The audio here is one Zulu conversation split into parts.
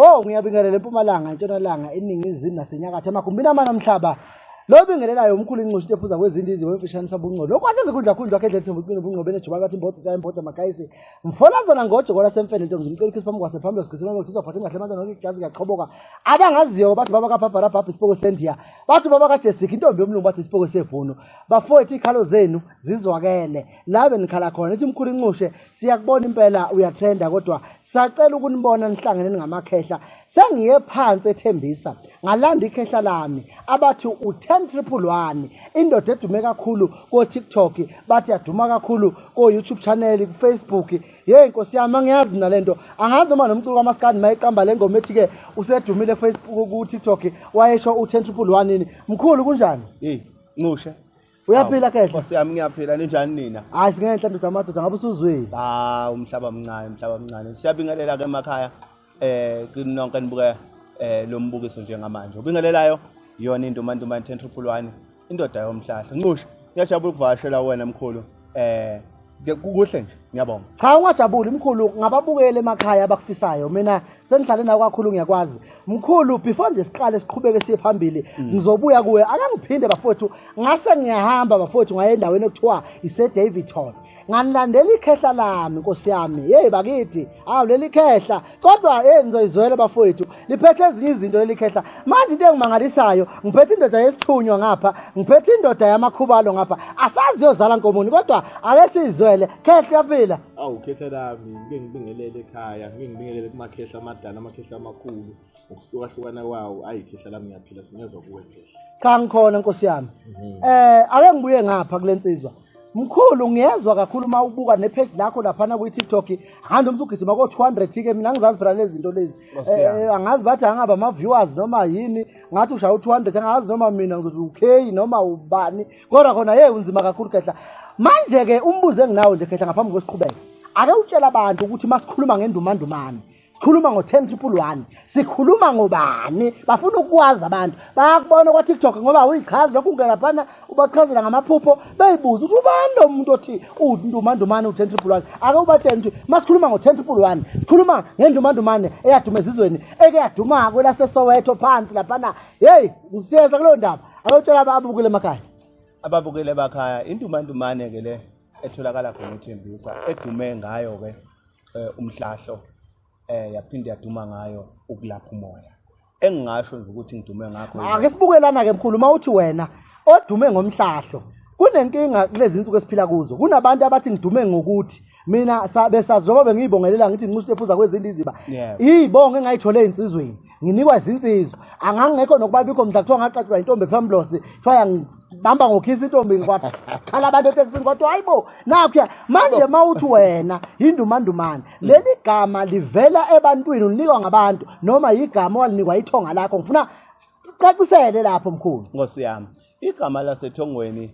Wo, ngiyabingelela eMpumalanga, eNtshonalanga, eNingizimu naseNyakatho, emagumbini amane omhlaba. Lo bingelelayo umkhulu inxushi into ephuza kwezindizi wemfishane sabungcolo. Lokhu wathi izikundla khundla wakhe edlethemba uqine ubungcobene ejubane bathi imboda tshaya imboda magayisi. Mfolazana ngoje kwalasemfene ntombi zimcela ukhisi phambi kwase phambi sigcina ngokuthiswa phathe ngahle amantwana nonke igazi kuyachoboka. Abangaziyo bathi baba kaBhabhara bhabha isipoko sendiya. Bathi baba kaJessica intombi yomlungu bathi isipoko sebhunu. Bafowethu ikhalo zenu zizwakele. La benikhala khona nithi mkhulu inxushe siyakubona impela uyatrenda kodwa sacela ukunibona nihlangene ningamakhehla. Sengiye phansi eThembisa ngalanda ikhehla lami abathi u-10111 indoda edume kakhulu ko-TikTok bathi yaduma kakhulu ko-YouTube channel ku-Facebook. Yeyi nkosi yami angiyazi mina lento, angazi noma nomculo kamaskandi mayeqamba le ngoma ethi-ke usedumile Facebook ku-TikTok wayesho u-10111 yini. Mkhulu kunjani? Hey, Nxushe. Uyaphila khehla? Nkosi yami ngiyaphila, ninjani nina? Hayi singenhla ndoda amadoda ngabe usuzwile. Ah, umhlaba mncane, umhlaba mncane. Siyabingelela ke emakhaya. Kini nonke nibuke lo mbukiso njengamanje. Ubingelelayo iyona iNdumandumane 10111 indoda yomhlahla. Nxushe, ngiyajabula ukuvakashela wena mkhulu. Kuhle nje, ngiyabonga. Cha ungajabuli mkhulu, ngababukeli emakhaya abakufisayo. Mina sengihlale nawe kakhulu ngiyakwazi. Mkhulu, before nje siqale siqhubeke siye phambili, ngizobuya kuwe. Ake ngiphinde bafowethu, ngase ngiyahamba bafowethu ngaye endaweni ekuthiwa ise-Daveyton. Nganilandela ikhehla lami nkosi yami. Hey bakithi, awu leli khehla. Kodwa hey ngizoyizwela bafowethu, liphethe ezinye izinto leli khehla. Manje into engimangalisayo, ngiphethe indoda yesithunywa ngapha, ngiphethe indoda yamakhubalo ngapha. Asazi yozala nkomoni kodwa ake sizwele. Khehla uyaphila? Awu khehla lami, ngike ngibingelele ekhaya, ngike ngibingelele kumakhehla amadala, amakhehla amakhulu, ngokuhlukahlukana kwawo. Ayi khehla lami ngiyaphila, singezwa kuwe khehla. Cha ngikhona nkosi yami. Ake ngibuye ngapha kule nsizwa. Mkhulu ngiyezwa kakhulu uma ubuka nepage lakho laphana kwi-TikTok, handi umuntu ugijima ko-200 ke mina angizazi phela lezi zinto lezi. Angazi bathi angaba ama-viewers noma yini, ngathi ushaya u-200 angazi noma mina ngizothi u-K noma ubani, kodwa khona hey unzima kakhulu khehla. Manje-ke umbuzo enginawo nje khehla ngaphambi kwesiqhubeke, ake utshele abantu ukuthi masikhuluma ngeNdumandumane sikhuluma ngo-10111 sikhuluma ngobani? Bafuna ukwazi abantu, bayakubona kwa-TikTok ngoba awuyichazi lokhu ungena laphana ubachazela ngamaphupho, beyibuza ukuthi ubani lo muntu othi uNdumandumane u-10111. Ake ubatshele ukuthi masikhuluma ngo-10111 sikhuluma ngeNdumandumane eyaduma ezizweni, eke yaduma kwelaseSoweto phansi laphana. Yeyi siyeza kuleyo ndaba, ake utshela ababukele emakhaya. Ababukele emakhaya, iNdumandumane ke le etholakala khona eThembisa, edume ngayo ke umhlahlo, yaphinde yaduma ngayo ukulapha umoya. Engingasho nje ukuthi ngidume ngakho. Ake sibukelana ke mkhulu, uma uthi wena odume ngomhlahlo, kunenkinga kulezi insuku esiphila kuzo. Kunabantu abathi ngidume ngokuthi mina besazi njengoba bengiyibongelela ngithi nginxushe ephuza kwezindiziba. Iyibonge engayithole ezinsizweni, nginikwa izinsizwa. Angangekho nokuba bikho mhla kuthiwa ngaqaqwa intombi ePhambulosi, kuthiwa yangibamba ngokhisa intombi ngikwakhala abantu etekisini kodwa hayibo nakhuya. Manje mawuthi wena yindumandumane, leli gama livela ebantwini, ulinikwa ngabantu noma igama walinikwa ithonga lakho? Ngifuna cacisele lapho mkhulu. Nkosi yami, igama lasethongweni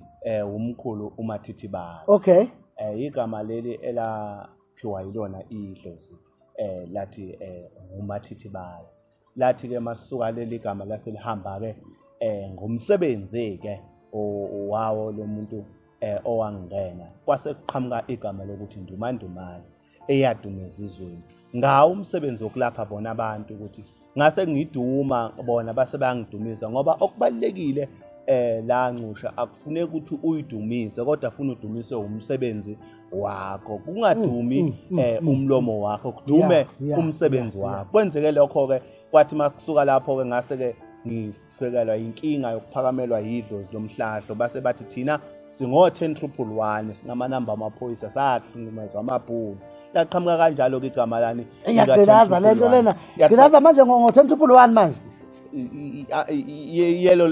umkhulu uMathithibala. Okay. Igama leli elaphiwa yilona idlozi lathi uMathithibala. Lathi ke masuka leli gama laselihamba ke ngomsebenzi ke wawo lo muntu owangena, kwase kuqhamuka igama lokuthi Ndumandumane eyaduma ezizweni ngawo umsebenzi wokulapha bona abantu, ukuthi ngase ngiduma bona base bayangidumisa. Ngoba okubalulekile la Nxusha, akufuneki ukuthi uyidumise, kodwa funa udumise umsebenzi wakho, kungadumi umlomo wakho, kudume umsebenzi wakho. Kwenzeke lokho ke, kwathi makusuka lapho ke ngase ke ngifekelwa inkinga yokuphakamelwa yidlozi lomhlahlo, base bathi thina singo 10111 singamanamba amaphoyisa, sahlukumezwa amabhunu. Laqhamuka kanjalo ke igama lani. Iyagqilaza lento lena, gqilaza manje ngo 10111 manje. Yelo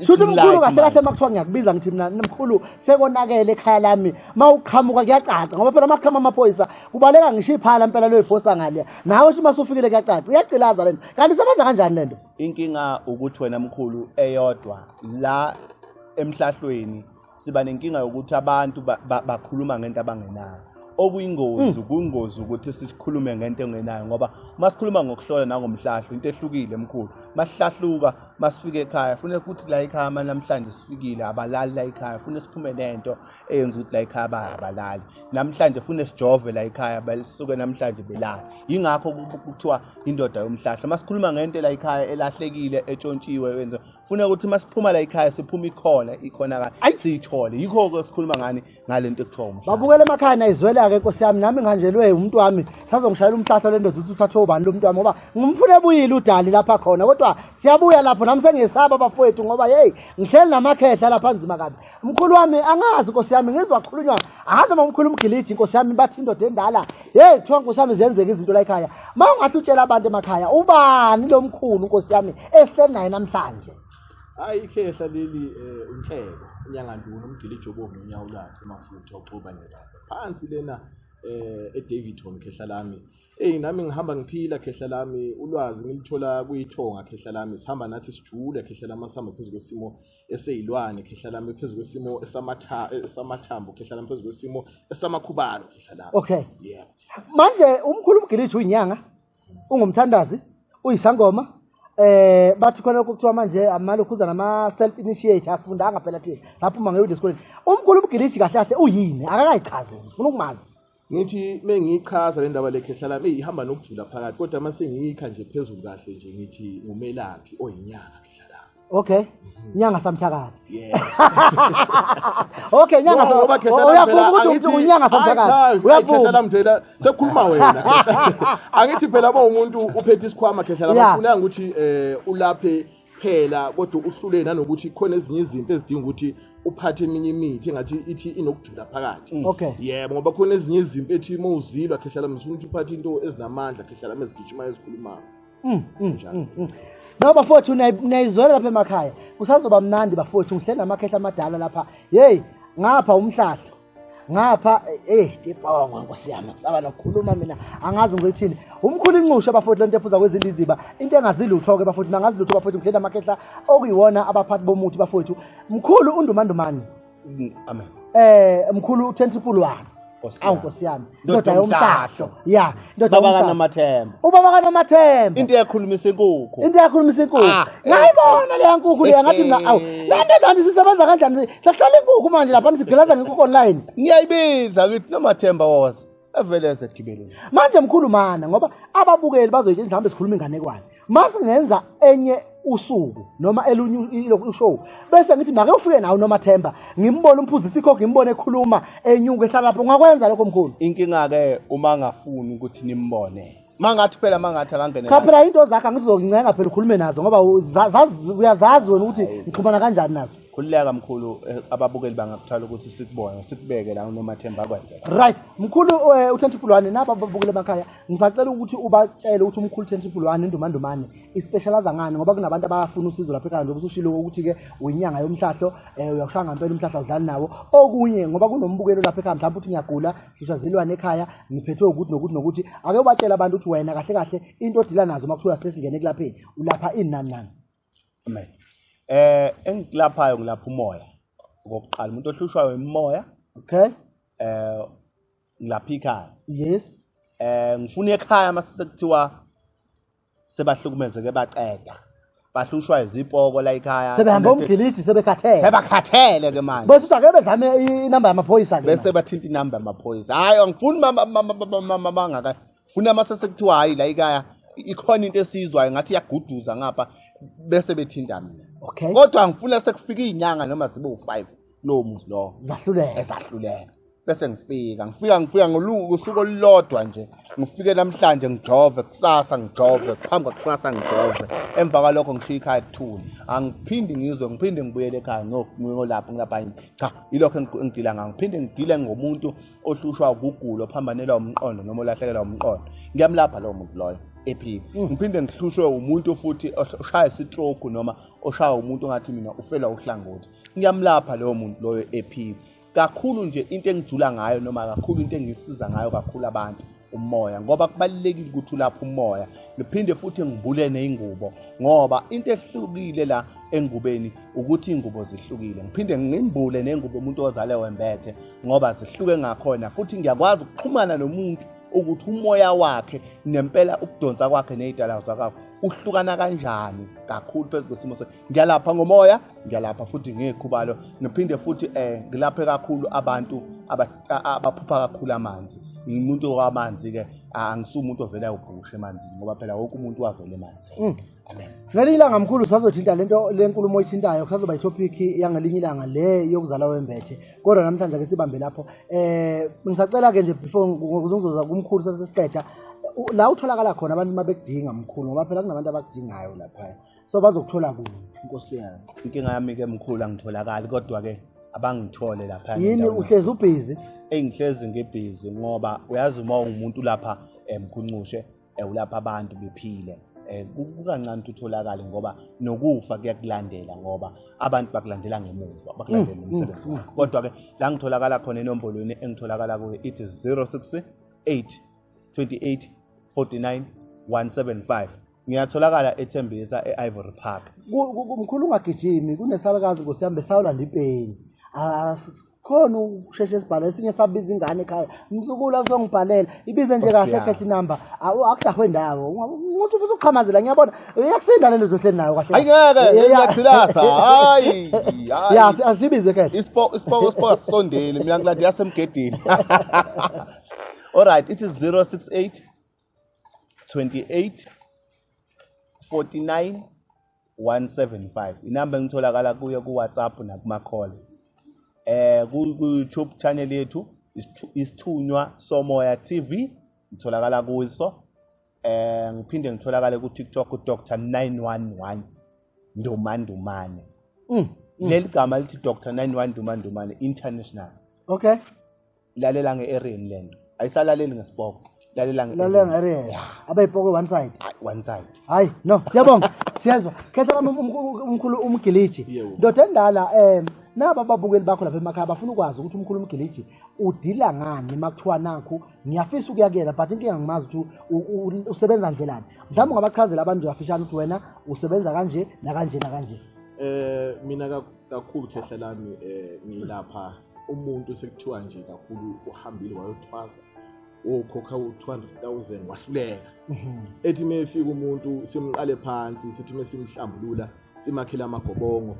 Shuthi mkhulu kahle kahle makuthiwa ngiyakubiza ngithi mina mkhulu sekonakele ekhaya lami, mawuqhamuka kuyacaca ngoba phela maqhama amaphoyisa kubaleka ngisho iphala impela loyiphosa ngale, nawe nje masufikile kuyacaca. Iyagqilaza lento, kanti isebenza kanjani lento? Inkinga ukuthi wena mkhulu eyodwa la emhlahlweni siba nenkinga yokuthi abantu bakhuluma ngento abangenayo, okuyingozi. Kuyingozi ukuthi sikhulume ngento engenayo, ngoba masikhuluma ngokuhlola nangomhlahlo into ehlukile mkhulu. Masihlahluka Masifike ekhaya funa ukuthi la ekhaya namhlanje sifikile abalali la ekhaya, funa siphume nento eyenza ukuthi la ekhaya bayabalali. Namhlanje funa sijove la ekhaya balisuke namhlanje belala. Yingakho kuthiwa indoda yomhlahlo. Masikhuluma ngento la ekhaya elahlekile etshontshiwe wenza funa ukuthi masiphuma la ekhaya siphuma ikhona ikhona siyithole. Yikho ke sikhuluma ngani ngalento ekuthiwa umhlahlo. Babukele emakhaya nayizwela ke Nkosi yami, nami ngihanjelwe umuntu wami sazongishayela umhlahlo le ndoda ukuthi uthathe ubani lo muntu wami ngoba ngumfuna ebuyile udali lapha khona, kodwa siyabuya lapho nami sengesaba bafowethu ngoba hey ngihleli namakhehla lapha nzima kabi. Mkhulu wami angazi Nkosi yami ngizwa kukhulunywa angazi noma umkhulu umgiliji Nkosi yami bathi indoda endala hey kuthiwa Nkosi yami ziyenzeka izinto la ekhaya. Ma ungahle utshela abantu emakhaya ubani lo mkhulu Nkosi yami esihleli naye namhlanje? Hayi ikhehla leli uNhleko uNyanganduna umgiliji obomvu nonyawo lwakhe amafutha uxuba nekaza phansi lena eDavidton khehla lami. Hey nami ngihamba ngiphila khehla lami, ulwazi ngilithola kuyithonga khehla lami, sihamba nathi sijule khehla lami, sihamba phezu kwesimo eseyilwane khehla lami, phezu kwesimo esamathambo khehla lami, phezu kwesimo esamakhubalo khehla lami. Okay. Yeah. Manje umkhulu umgiliji uyinyanga, ungumthandazi, uyisangoma. Bathi khona lokho kuthiwa manje amalokhuza nama self initiate asifundanga phela thina saphuma ngeyude esikoleni. Umkhulu umgiliji kahle kahle uyini? Akakayichaze nje, sifuna ukumazi. Ngithi mengiyichaza le ndaba lekhehla lami ihamba nokujula phakathi, kodwa mase ngiyikha nje phezulu kahle nje ngithi ngumelaphi oyinyanga khehla lami. Okay. Nyanga samthakathi. Yeah. Okay, nyanga uyavuma ukuthi unyanga samthakathi. Uyavuma khehla lami phela sekukhuluma wena. Angithi phela uma umuntu uphethe isikhwama khehla lami kufuneka ukuthi ulaphe phela, kodwa uhlule nanokuthi khona ezinye izinto ezidinga ukuthi uphathe eminye imithi engathi ithi inokujula phakathi. Okay. Yebo, ngoba khona ezinye izinto ethi uma uzilwa khehla lami ufuna ukuthi uphathe into ezinamandla khehla lami ezigijimayo ezikhulumayo. No bafowethu niyayizwela lapha emakhaya. Kusazoba mnandi bafowethu, ngihleli namakhehla amadala lapha. Hey, ngapha umhlahlo. Ngapha dibongo Nkosi yami, saba nokukhuluma mina angazi ngizothini. Umkhulu inqusha bafowethu lento ephuza kwezindiziba, into engazilutho ke bafowethu, mangazilutho bafowethu, ngihleli namakhehla okuyiwona abaphathi bomuthi bafowethu. Mkhulu uNdumandumane. Amen. Mkhulu u101. Awu Nkosi yami, indoda yomhlahlo. Yeah, indoda baba kaNomathemba. Ubaba kaNomathemba. Into eyakhulumisa inkukhu. Into eyakhulumisa inkukhu. Ngayibona leya nkukhu leya ngathi mina awu. Le nto kanti sisebenza kanjani? Sekuhlola inkukhu manje lapha sigqilaza ngenkukhu online. Ngiyayibiza ngithi Nomathemba woza. Evele ezegibeleni. Manje mkhulu mana ngoba ababukeli bazoyitshela mhlawumbe sikhuluma inganekwane. Masingenza enye usuku noma elunye ushow bese ngithi make ufike nawo Nomathemba ngimbone umphuzisa ikhokho ngimbone ekhuluma enyuka ehlala lapho, ungakwenza lokho mkhulu? Inkinga ke uma ngafuni ukuthi nimbone mangathi phela mangathi akangene cha phela into zakhe angizokuncenga phela ukhulume nazo ngoba uyazazi wena ukuthi ngixhumana kanjani nazo. Khululeka mkhulu, ababukeli bangakuthala ukuthi sikubone sikubeke la uNomathemba akwenze. Right mkhulu u101 naba ababukeli emakhaya ngisacela ukuthi ubatshele ukuthi umkhulu 101 Ndumandumane ispecialize ngani ngoba kunabantu abafuna usizo lapha ekhaya njengoba usushilo ukuthi ke uyinyanga yomhlahlo, uyakushaya ngempela umhlahlo awudlali nawo. Okunye ngoba kunombukelo lapha ekhaya mhlawumbe uthi ngiyagula hlushwa zilwane ekhaya ngiphethwe ukuthi nokuthi nokuthi, ake ubatshele abantu ukuthi wena kahle kahle into odila nazo makuthiwa sesingene kulapheni ulapha ini nani nani. Amen. Engilaphayo ngilapha umoya. Okokuqala umuntu ohlushwayo imoya. Okay. Ngilapha ikhaya. Yes. Ngifuna ekhaya mase sekuthiwa sebahlukumezeke baceda. Bahlushwa izipoko la ekhaya. Sebehamba umgiliji sebekhathele. Sebakhathele ke manje. Bese uthi ake bezame inamba yamaphoyisa ke. Bese bathinta inamba yamaphoyisa. Hayi angifuni mama mangaka. Funa mase sekuthiwa hayi la ekhaya ikhona into esizwayo ngathi iyaguduza ngapha bese bethinta mina. Okay. Kodwa ngifuna sekufika izinyanga noma zibe u5 lo muzi lo. Zahluleka. Ezahluleka. Bese ngifika ngosuku olulodwa nje. Ngifike namhlanje ngijove, kusasa ngijove, phambi kusasa ngijove. Emva kwalokho ngishiya ikhaya kuthule. Angiphindi ngizwe, ngiphinde ngibuyele ekhaya ngiyolapha ngilapha yini. Cha, ilokho engidila ngayo. Ngiphinde ngidile ngomuntu ohlushwa ukugula, ophambanelwa umqondo noma olahlekelwa umqondo. Ngiyamlapha lowo muntu loyo ephila. Ngiphinde ngihlushwe umuntu futhi oshaya istroke noma oshaya umuntu ongathi mina ufela uhlangothi. Ngiyamlapha lowo muntu loyo ephila. Kakhulu nje into engijula ngayo noma kakhulu into engisiza ngayo kakhulu abantu umoya, ngoba kubalulekile ukuthi ulapha umoya. Ngiphinde futhi ngibule nezingubo ngoba into ehlukile la engubeni ukuthi ingubo zihlukile. Ngiphinde ngimbule nengubo umuntu ozale wembethe ngoba zihluke ngakhona, futhi ngiyakwazi ukuxhumana nomuntu ukuthi umoya wakhe nempela ukudonsa kwakhe nezidala zakhe uhlukana kanjani kakhulu phezu kwesimo. Ngiyalapha ngomoya, ngiyalapha futhi ngekhubalo, ngiphinde futhi ngilaphe kakhulu abantu abaphupha kakhulu amanzi. Ngimuntu wamanzi ke, angisumuntu ovela ubhushe emanzini, ngoba phela wonke umuntu wavela emanzini. Amen. Ngelinye ilanga mkhulu sazothinta lento lenkulumo oyithintayo, kusazoba i-topic yangelinye ilanga le yokuzala wembethe, kodwa namhlanje ake sibambe lapho. Ngisacela ke nje before ngizoza kumkhulu sesesiqeda, la utholakala khona abantu mabekudinga mkhulu, ngoba phela kunabantu abakudingayo lapha, so bazokuthola kuphi inkosi yami? Inkinga yami ke mkhulu, angitholakali, kodwa ke abangithole lapha. Yini, uhlezi ubhizi? Engihlezi ngebhizi, ngoba uyazi uma ungumuntu lapha emkhunqushe, ulapha abantu bephile, kukancane ukuthi utholakale, ngoba nokufa kuyakulandela, ngoba abantu bakulandela ngemuva, bakulandela umsebenzi wakho. Kodwa ke la ngitholakala khona enombolweni engitholakala kuyo ithi 068 28 49 175. Ngiyatholakala eThembisa e-Ivory Park. Mkhulu ungagijimi, kunesalukazi nkosi yami besawulanda ipeni. Khona ukusheshe sibhale, esinye sabiza ingane ekhaya, mzukulu azongibhalela, ibize nje kahle khehle inamba, akujahwe ndawo, usuqhamazela, ngiyabona iyakusinda lento ohleli nayo kahle. Ayingeke iyakusilasa. Hayi ya, asibize khehle isipoko sisondele, mina ngilande yasemgedini. All right, it is 068 28 49 175. Inamba engitholakala kuyo ku WhatsApp nakuma call. Ku YouTube channel yethu Isithunywa Somoya TV, ngitholakala kuso. Ngiphinde ngitholakale ku TikTok Dr 911 Ndumandumane. Leli gama lithi Dr 911 Ndumandumane International. Okay. Lalela nge-area lento. Ayisalaleli ngesipoko. Lalela nge-area. Abayipoko one side. One side. Hayi, no, siyabonga. Siyezwa. Khetha umkhulu umgiliji. Ndoda endala, naba ababukeli bakho lapha emakhaya bafuna ukwazi ukuthi umkhulu umgiliji udila ngani makuthiwa nakho ngiyafisa ukuyakela, but inkinga ngimazi ukuthi usebenza ndlelani. Mhlawumbe ungabachazela abantu ngafishane ukuthi wena usebenza kanje nakanje nakanje. Mina kakhulu khehla lami, ngilapha umuntu sekuthiwa nje kakhulu uhambile wayothwasa, wokhokha u-200,000 wahluleka. Ethi mefika umuntu simqale phansi, sithi mesimhlambulula, simakhela amagobongo,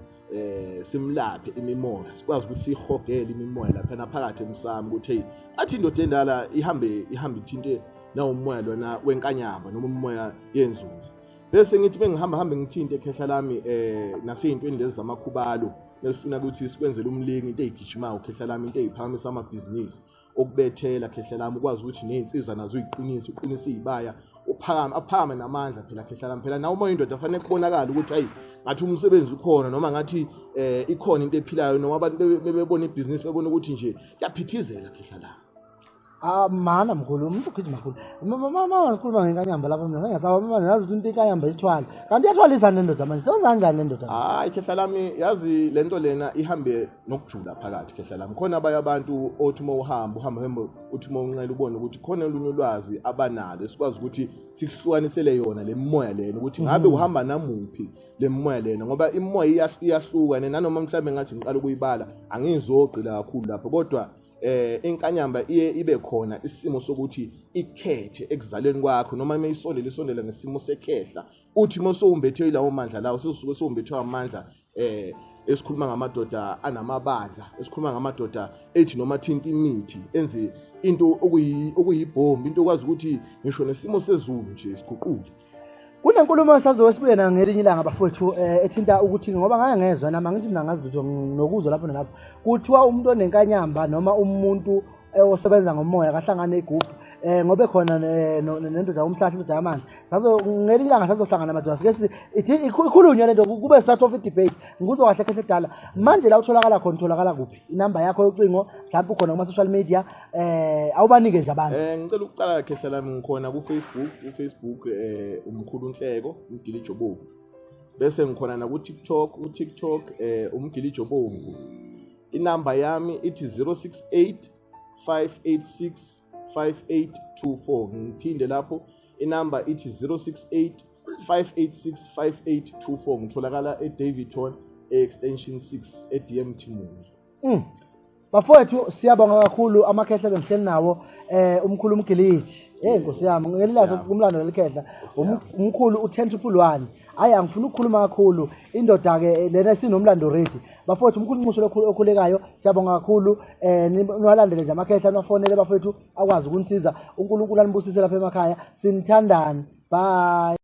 simlaphe imimoya, sikwazi ukuthi sihogele imimoya lapha naphakathi emsamo, ukuthi hey, athi indoda endala ihambe ithinte nawo umoya lona wenkanyamba noma umoya yenzunza. Bese ngithi bengihamba hambe ngithinte ekhehla lami, naseyintweni lezi zamakhubalo nesifuna ukuthi sikwenzele umlingi, into eyigijimayo khehla lami, into eyiphakamisa amabhizinisi, okubethela khehla lami, ukwazi ukuthi nezinsizwa nazo uyiqinise, uqinise izibaya, uphakame aphakame namandla phela khehla lami. Phela nawe uma uyindoda fanele kubonakala ukuthi hayi ngathi umsebenzi ukhona, noma ngathi ikhona into ephilayo, noma abantu bebona ibhizinisi bebona ukuthi nje kuyaphithizela khehla lami. Mana mkhulu, umuntu ugijima kakhulu. Mama ngikhuluma ngenkanyamba lapha mina ngingasaba, mama ngazi ukuthi into inkanyamba isithwala. Kanti iyathwalisa le ndoda manje, sebenza kanjani le ndoda? Hayi khehla lami, yazi lento lena ihambe nokujula phakathi khehla lami. Khona abanye abantu othi uma uhamba uhambe uthi uma unqela ubone ukuthi khona olunye ulwazi abanalo, sikwazi ukuthi sikuhlukanisele yona le moya lena, ukuthi ngabe uhamba namuphi le moya lena, ngoba imoya iyahluka nanoma mhlawumbe ngathi ngiqala ukuyibala angizogqila kakhulu lapho, kodwa inkanyamba iye ibe khona isimo sokuthi ikhethe ekuzaleni kwakho, noma mayisondele isondele ngesimo sekhehla, uthi mosowumbethe ilawo mandla lawo, sisuke sowumbethe amandla esikhuluma ngamadoda anamabandla, esikhuluma ngamadoda ethi noma thinta imithi enze into okuyibhomba, into okwazi ukuthi ngisho nesimo sezulu nje siguquke. Kunenkulumo esazobe sibuye nayo ngelinye ilanga bafowethu, ethinta ukuthi ngoba ngake ngezwa nami, angithi mina ngazi lutho nokuzwa lapho nalapho, kuthiwa umuntu onenkanyamba noma umuntu osebenza ngomoya kahlangane igubhu, ngoba khona nendoda umhlahla, indoda yamanzi. Sazo ngelinye ilanga sazohlangana madoda, sike ikhulunywe lento, kube start of debate. Ngikuzwa kahle khehle dala. Manje la utholakala khona, utholakala kuphi? Inamba yakho yocingo, mhlawumbe ukhona kuma social media, awubanike nje abantu. Ngicela ukuqala khehla lami, ngikhona ku Facebook, umkhulu Nhleko umgiliji obomvu. Bese ngikhona na ku TikTok, ku TikTok umgiliji obomvu. Inamba yami ithi 068 586 5824. Ngiphinde lapho, inamba ithi 068 586 5824. Ngitholakala eDaveyton e-Extension 6 eDMT Mall. Bafowethu, siyabonga kakhulu amakhehla bengihleli nawo, umkhulu uMgiliji. Hey Nkosi yami, ngelilazo kumlando lelikhehla. Umkhulu u-10111. Hayi, angifuni ukukhuluma kakhulu. Indoda ke lena sinomlando ready. Bafowethu, umkhulu Nxushu okhulekayo, siyabonga kakhulu. Niwalandele nje amakhehla, niwafonele bafowethu akwazi ukunisiza. uNkulunkulu anibusise lapha emakhaya. Sinithandani. Bye.